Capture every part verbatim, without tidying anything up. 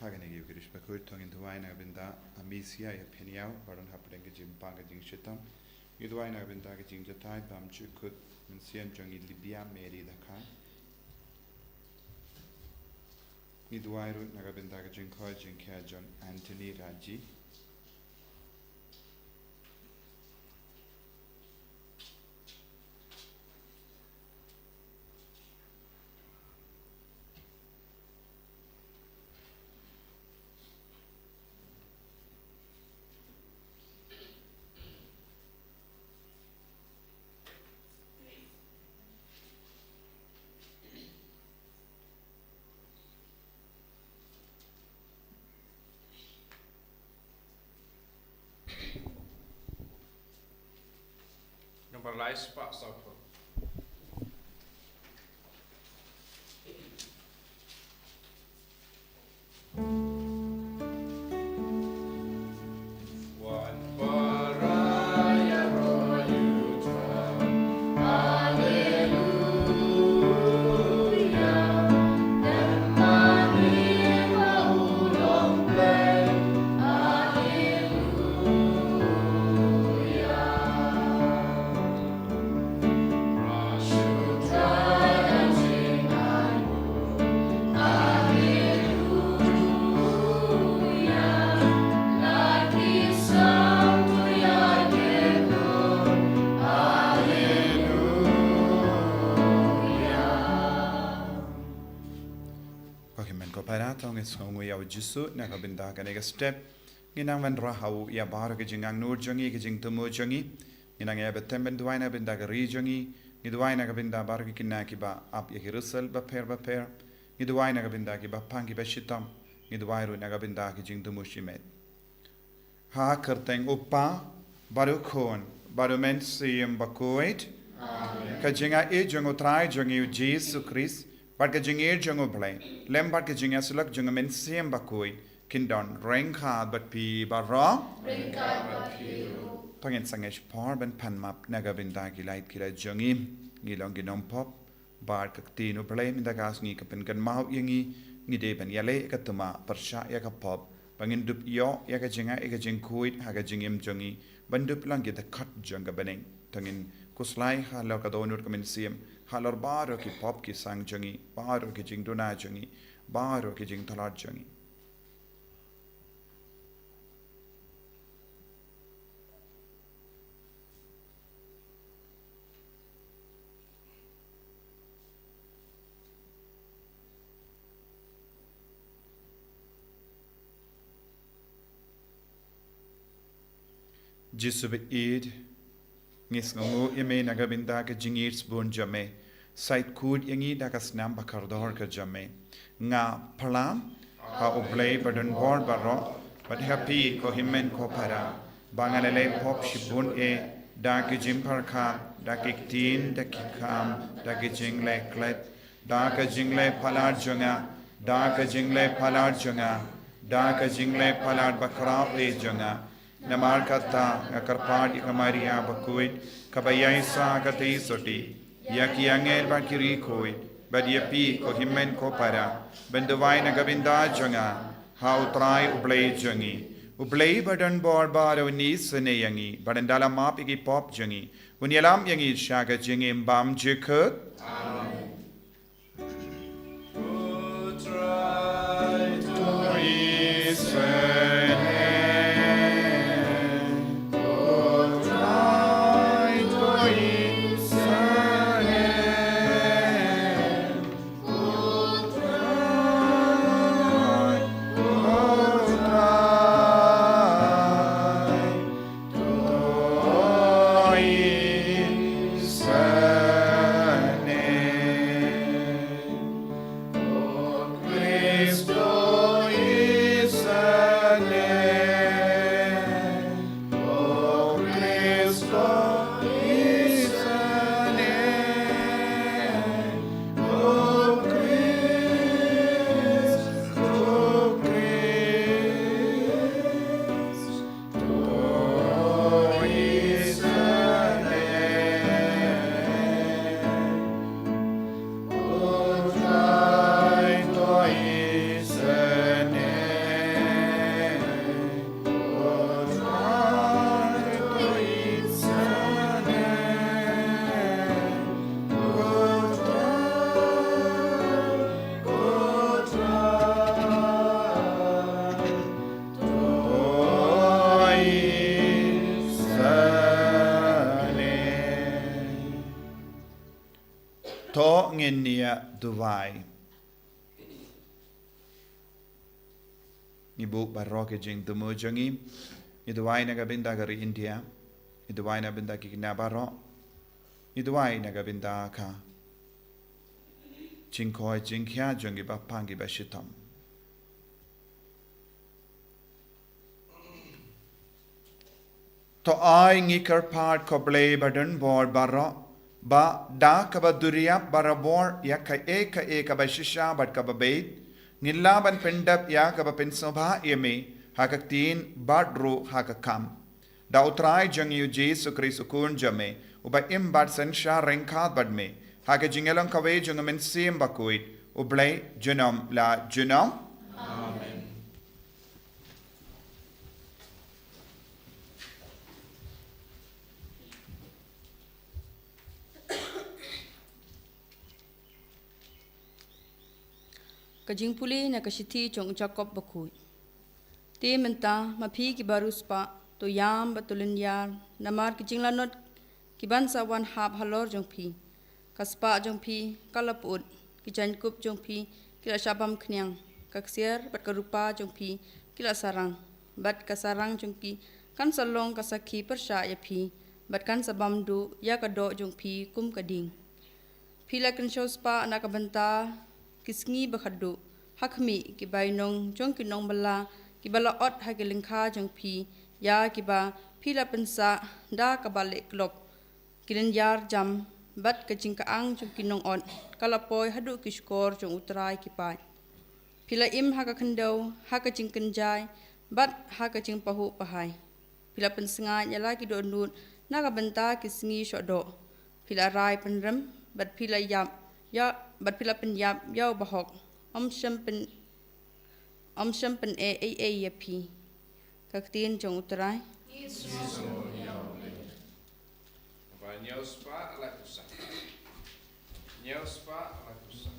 Ha kane ka ïing bakhuid to ngin duwai na ka bynta Amicia ïa Peniaw, baroh hapdeng ka jingpang ka jingshitom. Ngi duwai na ka bynta ka jingjahthait bymjukut mynsiem jong i Libia Mary Dkhar. Ngi duwai ruh na ka bynta ka jingkhoi jingkhia jong Anthony Raji. Number lai spah sawphew. Ko hynmen ko para, to ngin sngewnguh ïa u Jisu na ka bynta kane ka step. Ngin nang wanrah ha u ïa baroh ki jingangnud jong ngi, ki jingthmu jong ngi. Ngin nang ïa bteng ban duwai na ka bynta ka ri jong ngi. Ngi duwai na ka bynta baroh ki khynnah kiba ap ïa ki result bapher bapher. Ngi duwai na ka bynta kiba pang kiba shitom. Ngi duwai ruh na ka bynta ki jingthmu shimet. Ha ka kyrteng u Kpa, bad u Khun, bad u Mynsiem Bakhuid. Amen. Ka jingaiei jong u Trai jong ngi u Jisu Khrist, bad ka jingïeit jong u Blei, lem bad ka jingïasyllok jong u Mynsiem Bakhuid, kin don ryngkat bad phi baroh. Ryngkat bad phi ruh. To ngin sangeh shaphang ban pan map na ka bynta ki lait ki lait jong ngi, ngi long ki nongpop, bad ka ktien u Blei mynta ka sngi ka pynkynmaw ïa ngi, ngi dei ban ïaleh ka tymmen pyrshah ïa ka pop, ba ngin dup ïoh ïa ka jingaiei ka jingkhuid ha ka jingim jong ngi, ban dup long ki dkhot jong ka bneng. To ngin khuslai halor ka dohnud ka mynsiem, halor baroh ki pop ki sang jong ngi, baroh ki jingduna jong ngi, baroh ki jingtlot jong ngi. Jisu baieit, ngi sngewnguh ïa me na ka bynta ka jingïeit sbun jong me. Sa ïeit khuid ïa ngi da ka snam ba kordor ka jong me. Nga phla ha u Blei badonbor baroh, bad ha phi ko hynmen ko para, ba nga la leh pop shibun eh, da ki jingpyrkhat, da ki ktien, da ki kam, da ki jingleh klet, da ka jingleh palat jong nga, da ka jingleh palat jong nga, da ka jingleh palat bakhraw eh jong nga. Namar kata nga kyrpad ïa ka Maria bakhuid, kaba ïaisah ka tei sotti, ïa ki angel bad ki riewkhuid, bad ïa phi ko hynmen ko para, ban duwai na ka bynta jong nga ha u Trai u Blei jong ngi. U Blei badonbor baroh un isynei ïa ngi, bad un da la map ïa ki pop jong ngi, un ïalam ïa ngi sha ka jingim bymjukut. Amen. duwai. Ngi buh baroh ki jingthmu jong ngi. Ngi duwai na ka bynta ka ri India. Ngi duwai na bynta ki khynnah baroh. Ngi duwai na ka bynta ka jingkoit jingkhiah jong ki bapang ki bashitom. To ai ngi kyrpad ko Blei badonbor baroh, ba da kaba duriap barabor ïa kaei kaei kaba shisha bad kaba beit, ngin lah ban pyndep ïa kaba pynsngewbha ïa me, ha ka ktien bad ruh ha ka kam. Da U Trai jong ngi U Jisu Khrist U Khun jong me, uba im bad synshar ryngkat bad me, ha ka jingïalong kawei jong U Mynsiem Bakhuid, U Blei junom la junom. Amen. Ka jingpule na ka shithi jong u Jakob Bakhuid. Te mynta, ma phi kiba riewspah, to ïam bad to lynñiar, namar ki jinglanot kiban sa wan hap halor jong phi. Ka spah jong phi ka la pyut, ki jaiñkup jong phi ki la shah bam khñiang, ka ksiar bad ka rupa jong phi ki la sarang, bad ka sarang jong phi kan sa long ka sakhi pyrshah ïa phi, bad kan sa bam duh ïa ka doh jong phi kum ka ding. Phi la kynshew spah na ka bynta ki sngi ba khatduh, ha khmih, ki bainong jong ki nongbylla kiba la ot ha ki lyngkha jong phi, ïa kiba phi la pynsah da kaba leh klop. Ki lynñiar jam, bad ka jingkyang jong ki nongot ka la poi haduh ki shkor jong U Trai ki paid. Phi la im ha ka khyndew, ha ka jingkynjai, bad ha ka jingpahuh pahai. Phi la pynsngaid ïa la ki dohnud na ka bynta ki sngi shoh doh. Phi la rai pynrem, bad phi la ïap ïa, bad phi la pynïap ïa u bahok. Ym shym pyn, ym shym pyneh ei ei ïa phi. Ka ktien jong U Trai. Ba ñiewspah la kusa. Ñiewspah la kusa.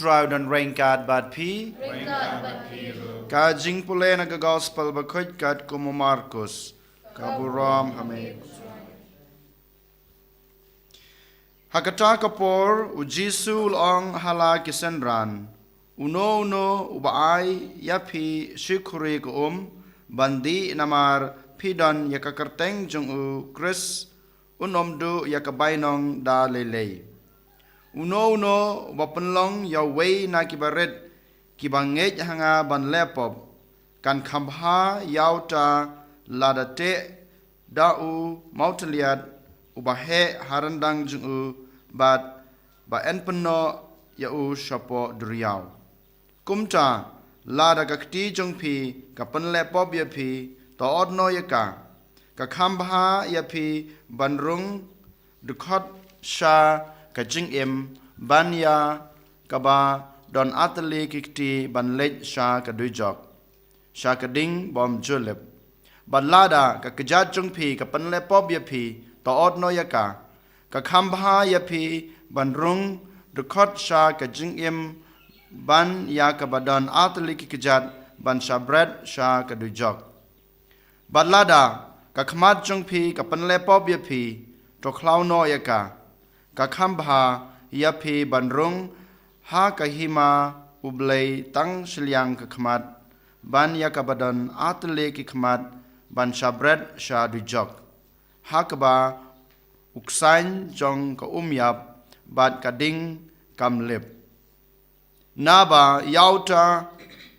Trai u don ryngkat bad phi. Ryngkat bad phi ruh. Ka jingpule na ka gospel bakhuid katkum u Markus. Ka burom ha me. Ha kata ka por, u Jisu u la ong ha la ki synran, uno uno uba ai ïa phi shi khuri ka um ban dih namar phi don ïa ka kyrteng jong u Khrist, un ym duh ïa ka bainong da lei lei. Uno uno uba pynlong ïa uwei na kiba rit kiba ngeit ha nga ban leh pop, kan kham bha ïa uta lada teh da u mawtylliat uba heh ha ryndang jong u bad ba yn pynnoh ïa u shapoh duriaw. Kumta, lada ka kti jong phi ka pynleh pop ïa phi, to ot noh ïa ka. Ka kham bha ïa phi ban rung dkhot sha ka jingim ban ïa kaba don artylli ki kti ban leit sha ka dujok, sha ka ding bym ju lip. Bad lada ka kjat jong phi ka pynleh pop ïa phi, to ot noh ïa ka. Ka kham bha ïa phi ban rung dkhot sha ka jingim ban ïa kaba don artylli ki kjat ban shah bret sha ka dujok. Bad lada ka khmat jong phi ka pynleh pop ïa phi, to khlaw noh ïa ka. Ka kham bha ïa phi ban rung ha ka hima U Blei tang shiliang ka khmat ban ïa kaba don artylli ki khmat ban shah bret sha dujok, ha kaba u ksaiñ jong ka um ïap bad ka ding kam lip. Naba ïa uta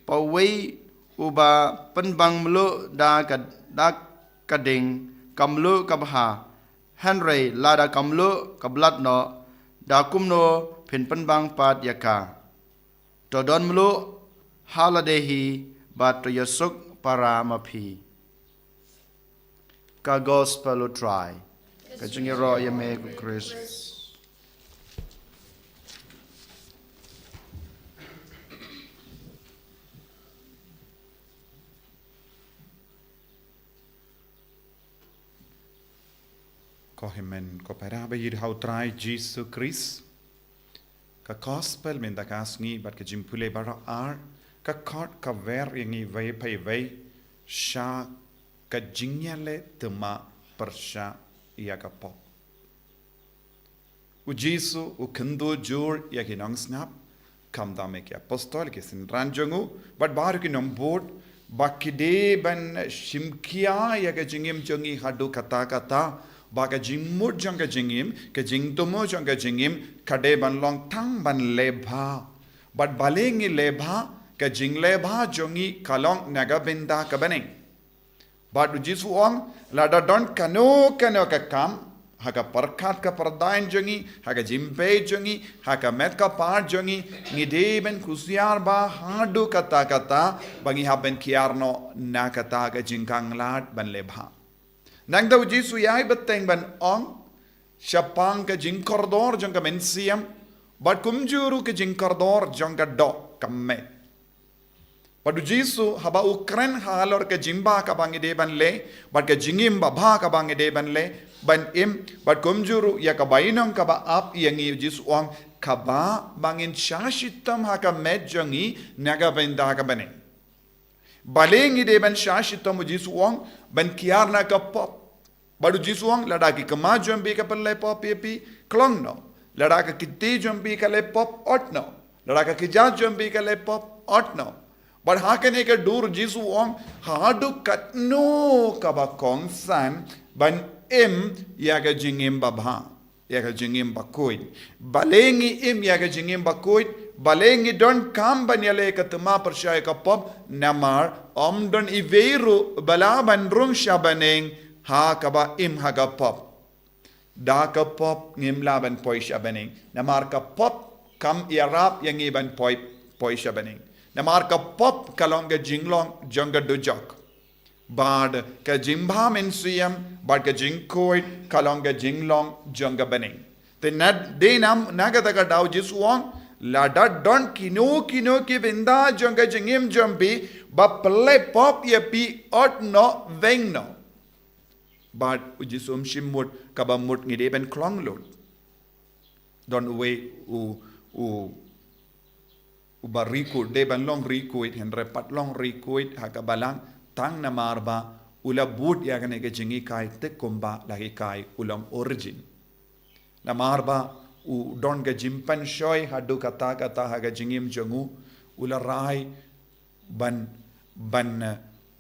pa uwei uba pynbang mluh da ka, da ka ding, ka mluh ka bha. Hynrei lada ka mluh ka blat noh, da kumno phin pynbang pat ïa ka? To don mluh ha lade hi bad to ïasuk para ma phi. Ka gospel u Trai. Ka jingïaroh ïa me ko Khrist. Ko hynmen ko para ba ïeit ha u Trai Jisu Khrist. Ka gospel mynta ka sngi bad ka jingpule baroh ar ka khot ka wer ïa ngi iwei pa iwei sha ka jingïaleh thymmai pyrshah ïa ka pop. U Jisu u kynduh jur ïa ki nongsngap, khamtam ïa ki apostol, ki synran jong u, bad baroh ki nongbud, ba ki dei ban shim khia ïa ka jingim jong ngi haduh katta katta, ba ka jingmut jong ka jingim, ka jingthmu jong ka jingim, ka dei ban long tang ban leh bha. Bad balei ngi leh bha, ka jingleh bha jong ngi ka long na ka bynta ka bneng. Bad u Jisu u ong, lada don kano kano ka kam, ha ka pyrkhat ka pyrdain jong ngi, ha ka jingpeit jong ngi, ha ka met ka phad jong ngi, ngi dei ban kusiar bha haduh katta katta, ba ngi hap ban kiar noh na kata ka jingkhanglad ban leh bha. Nangta u Jisu u ïai bteng ban ong shaphang ka jingkordor jong ka mynsiem, bad kumjuh ruh ka jingkordor jong ka doh ka met. Bad u Jisu haba u kren halor ka jingbha kaba ngi dei ban leh, bad ka jingim babha kaba ngi dei ban leh, ban im, bad kumjuh ruh ïa ka bainong kaba ap ïa ngi, u Jisu u ong kaba ba ngin shah shitom ha ka met jong ngi na ka bynta ka bneng. Balei ngi dei ban shah shitom, u Jisu u ong, ban kiar na ka pop. Bad u Jisu u ong, lada ki khmat jong phi ka pynleh pop ïa phi, khlong noh. Lada ka kti jong phi ka leh pop, ot noh. Lada ka kjat jong phi ka leh pop, ot noh. Bad ha kane ka dur u Jisu u ong, haduh katno kaba kongsan ban im ïa ka jingim babha, ïa ka jingim bakhuid. Balei ngi im ïa ka jingim bakhuid, balei ngi donkam ban ïaleh ka thymmai pyrshah ïa ka pop, namar ym don iwei ruh ba lah ban rung sha bneng ha kaba im ha ka pop. Da ka pop ngim lah ban poi sha bneng. Namar ka pop kam ïarap ïa ngi ban poi, poi sha bneng. Namar ka pop ka long ka jinglong jong ka dujok. Bad ka jingbha mynsiem, bad ka jingkhuid, ka long ka jinglong jong ka bneng. Te na, dei nam, na kata ka daw u Jisu u ong, lada don kino kino ki bynta jong ka jingim jong phi, ba pynleh pop ïa phi, ot noh, weng noh. Bad u Jisu um shym mut kaba mut ngi dei ban khlong lut. Don uwei u, u, Uba rikuid, dei ban long rikuid, hynrei pat long rikuid ha ka balang, tang namar ba u la bud ïa kane ka jinghikai te kumba la hikai u long Origen. Namar ba u don ka jingpynshoi haduh katta katta ha ka jingim jong u, u la rai ban, ban, eh,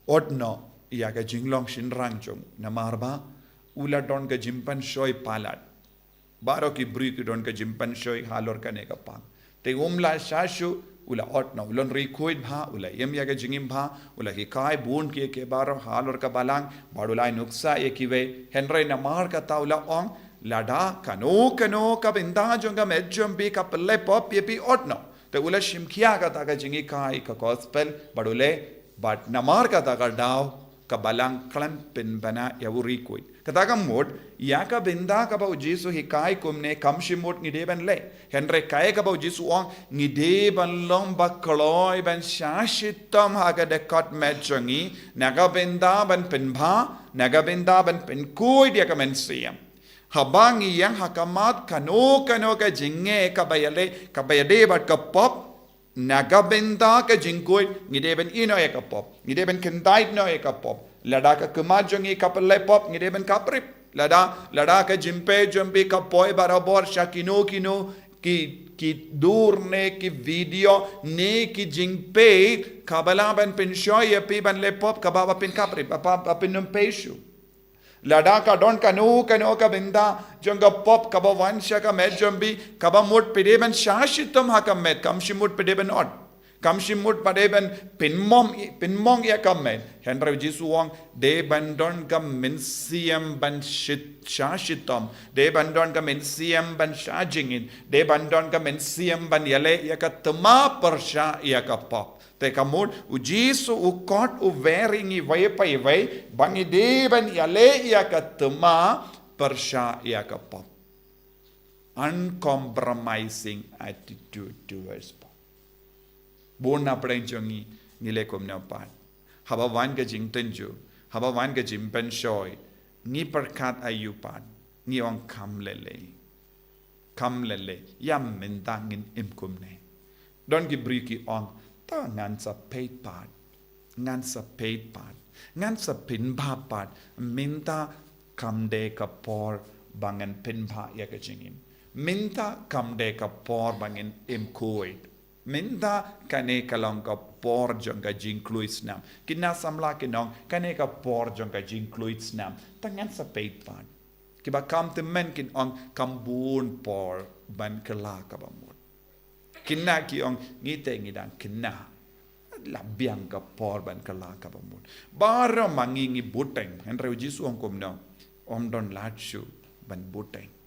ot noh ïa ka jinglong shynrang jong u. Namar ba u la don ka jingpynshoi palat. Baroh ki briew ki don ka jingpynshoi halor kane ka phang. Te um lah shah shuh, u la ot noh, u long rikuid bha, u la im ïa ka jingim bha, u la hikai bun kiei kiei baroh halor ka balang, bad u la ai nuksa ïa kiwei, hynrei namar kata u la ong, lada kano kano ka bynta jong ka met jong phi ka pynleh pop ïa phi, ot noh. Te u la shim khia kata ka jinghikai ka gospel, bad u leh, bad namar kata ka daw, ka balang khlem pynbna ïa u rikuid. Kata ka mut, ïa ka bynta kaba u Jisu hikai kumne kam shym mut ngi dei ban leh. Hynrei kaei kaba u Jisu ong, ngi dei ban long ba kloi ban shah shitom ha ka dkhot met jong ngi, na ka bynta ban pynbha, na ka bynta ban pynkuid ïa ka mynsiem. Haba ngi ïeng ha khmat kano kano ka jingeh kaba ïaleh, kaba ïadei bad ka pop, na ka bynta ka jingkuid, ngi dei ban ïehnoh ïa ka pop, ngi dei ban khyndai noh ïa ka pop. Lada ka khmat jong ngi ka pynleh pop, ngi dei ban khaphrip. Lada, lada ka jingpeit jong phi ka poi barabor sha kino kino ki, ki dur ne ki video ne ki jingpeit kaba lah ban pynshoi ïa phi ban leh pop, kaba, ba phin khaphrip, ba, ba, ba phin ym peit shuh. Lada ka don kano kano ka bynta jong ka pop kaba wan sha ka met jong phi, kaba mut phi dei ban shah shitom ha ka met, kam shym mut phi dei ban ot. Kam shym mut phi dei ban pynmong, pynmong ïa ka met. Hynrei u Jisu u ong, dei ban don ka mynsiem ban shit, shah shitom. Dei ban don ka mynsiem ban shah jingim. Dei ban don ka mynsiem ban ïaleh ïa ka thma pyrshah ïa ka pop. Te ka mut, u Jisu u khot uwei ïa ngi iwei pa iwei, ba ngi dei ban ïaleh ïa ka thma pyrshah ïa ka pop. Uncompromising attitude towards pop. Bun na pdeng jong ngi, ngi leh kumno pat. Haba wan ka jingtynjuh, haba wan ka jingpynshoi, ngi pyrkhat aïu pat, ngi ong kam lei lei. Kam lei lei, ïa mynta ngin im kumne. Don ki briew ki ong, ta ngan sa peit pat, ngan sa peit pat, ngan sa pynbha pat, mynta kam dei ka por ba ngan pynbha ïa ka jingim. Mynta kam dei ka por ba ngan im khuid. Mynta kane ka long ka por jong ka jingkhlaiñ snam. Kine samla kin ong kane ka por jong ka jingkhlaiñ snam. Ta ngan sa peit pat. Kiba kham tymmen kin ong kam bun por ban kylla kaba mut. Kine ki ong ngi te ngi dang kine. La biang ka por ban kylla kaba mut. Baroh ma ngi ngi bteng. Hynrei u Jisu u ong kumno. Ym don lad shuh ban bteng.